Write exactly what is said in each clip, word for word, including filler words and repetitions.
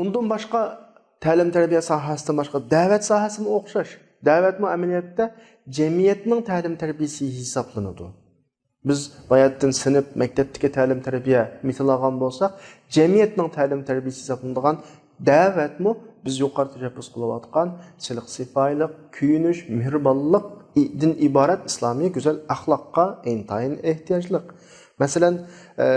ئۇندىن باشقا، تەلىم-تەربىيە ساھەسىدىن باشقا دەۋەت ساھەسىمۇ ئوخشاش. دەۋەتمۇ ئەمەلىيەتتە جەمئىيەتنىڭ تەلىم-تەربىيەسى ھېسابلىنىدۇ. بىز باياتىن سىنىپ، مەكتەپتىكى تەلىم-تەربىيە مىسال ئالغان بولساق، جەمئىيەتنىڭ تەلىم-تەربىيەسى ھېسابلىنىدىغان دەۋەتمۇ بىز يۇقىرىدا تەشەببۇس قىلىۋاتقان سىلىق-سىپايىلىق، كۆيۈنۈش، مېھرىبانلىق دىن ئىبارەت ئىسلامىي گۈزەل ئەخلاققا ئىنتايىن ئېھتىياجلىق. مەسىلەن، ئە،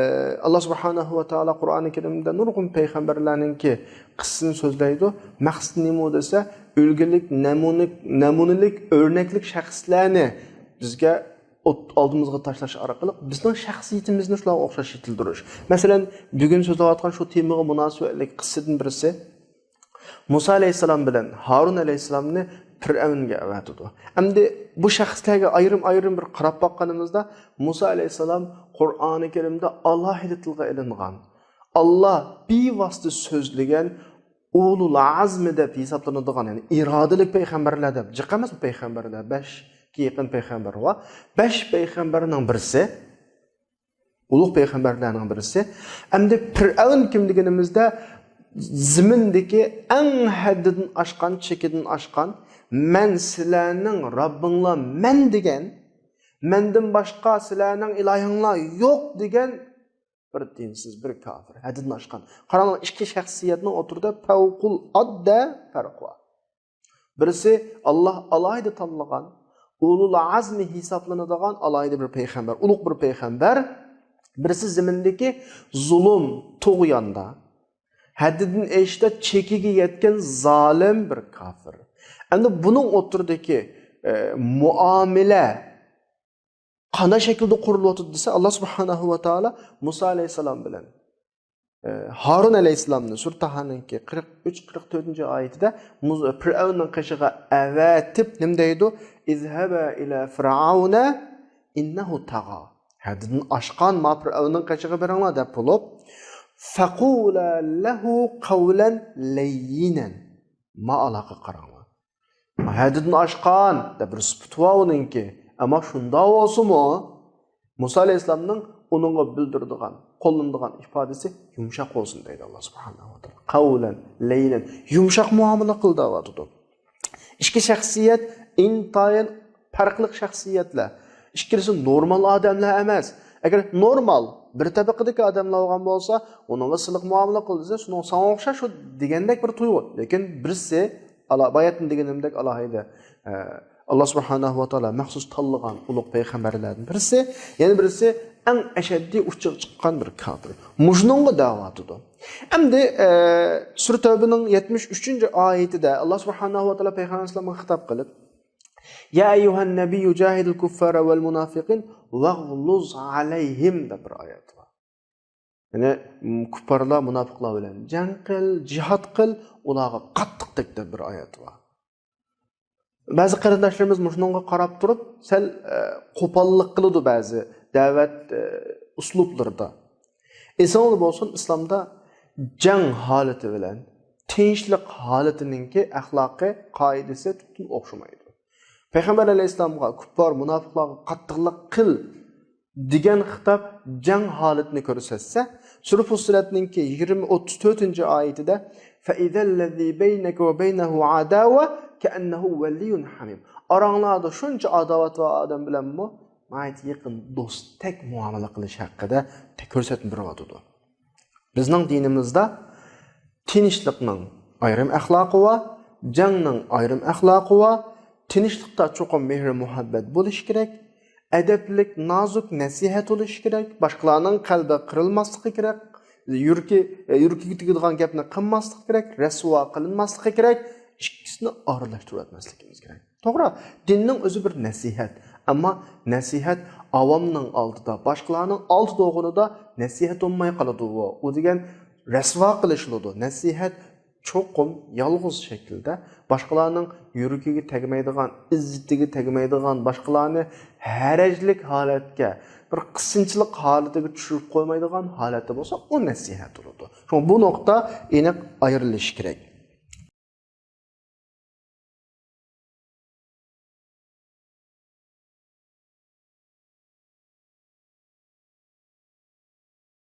ئاللا سۇبھانەھۇ ۋە تائالا قۇرئانى كەرىمدە نۇرغۇن پەيغەمبەرلەرنىڭكى قىسسىسىنى سۆزلەيدۇ. مەقسىتى نېمە دېسە، ئۈلگىلىك، نەمۇنە-، نەمۇنىلىك، ئۆرنەكلىك شەخسلەرنى بىزگە ئوت-، ئالدىمىزغا تاشلاش ئارقىلىق بىزنىڭ شەخسىيىتىمىزنى شۇلارغا ئوخشاش يېتىلدۈرۈش. مەسىلەن، بۈگۈن سۆزلەۋاتقان شۇ تېمىغا مۇناسىۋەتلىك قىسسىدىن بىرسى، مۇسا ئەلەيھىسسالام بىلەن ھارۇن ئەلەيھىسسالامنى پىرئەۋنگە ئەۋەتىدۇ. ئەمدى بۇ شەخسلەرگە ئايرىم-ئايرىم بىر قاراپ باققىنىمىزدا، مۇسا ئەلەيھىسسالام قۇرئانى كەرىمدە ئالاھىدە تىلغا ئېلىنغان، ئاللا بىۋاسىتە سۆزلىگەن ئۇلۇل ئازمى دەپ ھېسابلىنىدىغان، يەنى ئىرادىلىك پەيغەمبەرلەر دەپ، جىق ئەمەس بۇ پەيغەمبەرلەر، بەشكە يېقىن پەيغەمبەر بار. بەش پەيغەمبەرنىڭ بىرسى، ئۇلۇغ پەيغەمبەرلەرنىڭ بىرسى. ئەمدى پىرئەۋن كىم دېگىنىمىزدە، زېمىندىكى ئەڭ ھەددىدىن ئاشقان، چېكىدىن ئاشقان، مەن سىلەرنىڭ رەببىڭلار مەن دېگەن، مەندىن باشقا سىلەرنىڭ ئىلاھىڭلار يوق دېگەن بىر دىنسىز، بىر كاپىر، ھەددىدىن ئاشقان. قاراڭلار، ئىككى شەخسىيەتنىڭ ئوتتۇرىدا پەۋقۇلئاددە پەرق بار. بىرسى ئاللا ئالاھىدە تاللىغان، ئۇلۇل ئازمى ھېسابلىنىدىغان ئالاھىدە بىر پەيغەمبەر، ئۇلۇغ بىر پەيغەمبەر. بىرسى زېمىندىكى زۇلۇم، تۇغياندا، ھەددىدىن ئېشىشتا چېكىگە يەتكەن زالىم بىر كاپىر. ئەمدى بۇنىڭ ئوتتۇرىدىكى، ئە، مۇئامىلە قانداق شەكىلدە قۇرۇلۇۋاتىدۇ دېسە، ئاللا سۇبھانەھۇ ۋە تائالا مۇسا ئەلەيھىسسالام بىلەن، ئە، ھارۇن ئەلەيھىسسالامنى سۈرە تاھانىڭكى قىرىق ئۈچ، قىرىق تۆتىنچى ئايىتىدە مۇز-، پىرئەۋننىڭ قېشىغا ئەۋەتىپ نېمە دەيدۇ؟ «اذهبا إلى فرعون إنه طغى.» ھەددىدىن ئاشقان ما پىرئەۋننىڭ قېشىغا بېرىڭلار دەپ بولۇپ، فقولا له قولا لينا. ما ئالاقە قاراڭلار. ھەددىدىن ئاشقان دەپ بىر سۈپىتى بار ئۇنىڭكى. ئەمما شۇنداق بولسىمۇ، مۇسا ئەلەيھىسسالامنىڭ ئۇنىڭغا بىلدۈرىدىغان، قوللىنىدىغان ئىپادىسى يۇمشاق بولسۇن دەيدۇ ئاللا سۇبھانەھۇ ۋە تائالا. قەۋلەن لەينەن. يۇمشاق مۇئامىلە قىل دەۋاتىدۇ. ئىككى شەخسىيەت ئىنتايىن پەرقلىق شەخسىيەتلەر. ئىككىلىسى نورمال ئادەملەر ئەمەس. ئەگەر نورمال بىر تەبىقىدىكى ئادەملەر بولغان بولسا، ئۇنىڭغا سىلىق مۇئامىلە قىل دېسە، شۇنىڭ ساڭا ئوخشاش شۇ دېگەندەك بىر تۇيغۇ. لېكىن بىرسى، ئالا-، باياتىن دېگىنىمدەك ئالاھىدە، ئە، ئاللا سۇبھانەھۇ ۋە تائالا مەخسۇس تاللىغان ئۇلۇغ پەيغەمبەرلەردىن بىرسى، يەنە بىرسى ئەڭ ئەشەددىي ئۇچىغا چىققان بىر كاپىر. مۇشۇنىڭغا دەۋاتىدۇ. ئەمدى، ئە، سۈرە تەۋبىنىڭ يەتمىش ئۈچىنچى ئايىتىدە ئاللا سۇبھانەھۇ ۋە تائالا پەيغەمبەر ئەلەيھىسسالامغا خىتاب قىلىپ، يا أيها النبي جاهد الكفار والمنافقين واغلظ عليهم دەپ بىر ئايەت بار. يەنى، م، كۇپپارلار، مۇناپىقلار بىلەن جەڭ قىل، جىھاد قىل، ئۇلارغا قاتتىق تەك دەپ بىر ئايەت بار. بەزى قېرىنداشلىرىمىز مۇشۇنىڭغا قاراپ تۇرۇپ، سەل، ئە، قوپاللىق قىلىدۇ بەزى دەۋەت، ئە، ئۇسلۇبلىرىدا. ئېسىڭلار بولسۇن، ئىسلامدا جەڭ ھالىتى بىلەن تىنچلىق ھالىتىنىڭكى ئەخلاقىي قائىدىسى تۈپتىن ئوخشىمايدۇ. پەيغەمبەر ئەلەيھىسسالامغا كۇپپار، مۇناپىقلارغا قاتتىقلىق قىل دېگەن خىتاب جەڭ ھالىتىنى كۆرسەتسە، سۈرە فۇسسىلەتنىڭكى يىگىرمە، ئوتتۇز تۆتىنچى ئايىتىدە، فإذا الذي بينك وبينه عداوة كأنه ولي حميم. ئاراڭلاردا شۇنچە ئاداۋەت بار ئادەم بىلەنمۇ ناھايىتى يېقىن دوستتەك مۇئامىلە قىلىش ھەققىدە كۆرسەتمە بېرىۋاتىدۇ. بىزنىڭ دىنىمىزدا تىنچلىقنىڭ ئايرىم ئەخلاقى بار، جەڭنىڭ ئايرىم ئەخلاقى بار. تىنچلىقتا چوقۇم مېھرى مۇھەببەت بولۇشى كېرەك، ئەدەپلىك، نازۇك نەسىھەت بولۇشى كېرەك، باشقىلارنىڭ قەلبى قىرىلماسلىقى كېرەك، يۈرىكى، يۈرىكىگە تېگىدىغان گەپنى قىلماسلىقى كېرەك، رەسۋا قىلىنماسلىقى كېرەك، ئىككىسىنى ئارىلاشتۇرۇۋەتمەسلىكىمىز كېرەك. توغرا، دىننىڭ ئۆزى بىر نەسىھەت. ئەمما نەسىھەت ئاۋامنىڭ ئالدىدا، باشقىلارنىڭ ئالدىدا بولغىنىدا نەسىھەت بولماي قالىدۇ. ئۇ دېگەن رەسۋا قىلىشلىدۇ. نەسىھەت چوقۇم يالغۇز شەكىلدە، باشقىلارنىڭ يۈرىكىگە تەگمەيدىغان، ئىززىتىگە تەگمەيدىغان، باشقىلارنى ھەرەجلىك ھالەتكە، بىر قىسىنچىلىق ھالىتىگە چۈشۈرۈپ قويمايدىغان ھالەتتە بولسا، ئۇ نەسىھەت بولىدۇ. شۇڭا بۇ نۇقتا ئېنىق ئايرىلىشى كېرەك.